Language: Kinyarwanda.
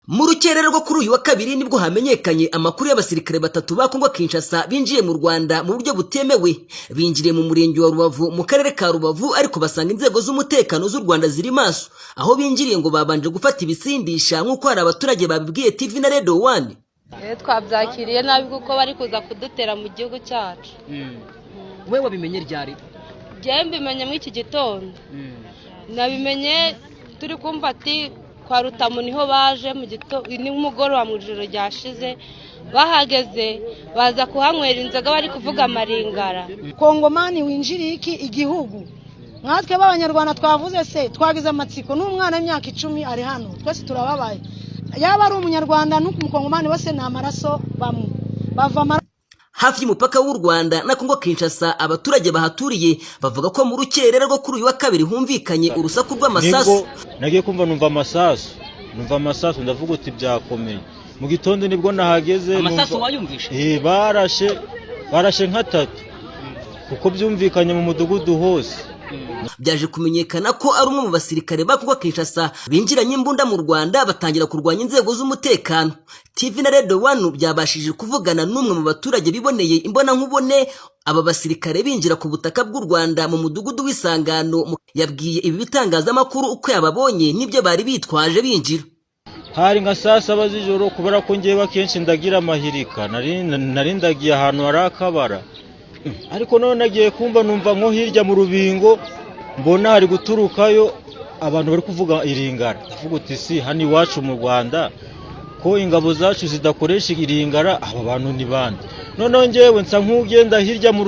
Mu rukerera rwo kuri uyu wa kabiri nibwo hamenyekanye amakuru y'abasirikare batatu ba Kongo Kinshasa binjiye mu Rwanda mu buryo butemewe. Binjiriye mu murenge wa Rubavu mu karere ka Rubavu, ariko basanga inzego z'umutekano z'u Rwanda ziri maso. Aho binjiriye ngo babanje gufata ibisindisha, nk'uko hari abaturage babibwiye TV na Radio One. Twabyakiriye nabi kuko bari kuza kudutera mu gihugu cyacu. We wabimenye ryari? Njyewe mbimenye muri iki gitondo. Nabimenye turi kumva ati kwa Rutamu niho baje mu nimugoroba, mu ijoro ryashize bahageze, baza kuhanywera inzoga, bari kuvuga amaringara. Kongomani winjiriye iki igihugu, nkatwe b'Abanyarwanda twavuze se, twagize amatsiko. N'umwana w'imyaka 10 ari hano, twese turababaye. Yaba ari Umunyarwanda n'Umukongomani, bose ni amaraso, bamwe bava amaraso. Hafi y'umupaka w'u Rwanda na Kongo Kinshasa, abaturage bahaturiye bavuga ko mu rukerera rwo kuri uyu wa kabiri humvikanye urusaku rw'amasasu. Nibwo nagiye kumva numva amasasu, numva amasasu, ndavuga uti byakomeye. Mu gitondo nibwo nahageze. Amasasu wayumvishe? Eh, barashe nk'atatu, kuko byumvikanye mu mudugudu hose. Byaje kumenyekana ko ari umwe mu basirikare ba Kongo Kinshasa binjiranye imbunda mu Rwanda, batangira kurwanya inzego z'umutekano. TV na Radio One byabashije kuvugana n'umwe mu baturage biboneye imbonankubone aba basirikare binjira ku butaka bw'u Rwanda mu mudugudu w'Isangano. Yabwiye ibi bitangazamakuru uko yababonye n'ibyo bari bitwaje binjira. Hari nka saa 7 z'ijoro. Kubera ko ngewe akenshi ndagira amahirika, nari ndagiye ahantu hari akabara, ariko none nagiye kumva numva nko hirya mu rubingo, mbona hari guturukayo abantu bari kuvuga iringara. Ndavuga uti si hano iwacu mu Rwanda, ko ingabo zacu zidakoresha iringara, aba bantu ni bande? Noneho ngewe nsa nk'ugenda hirya mu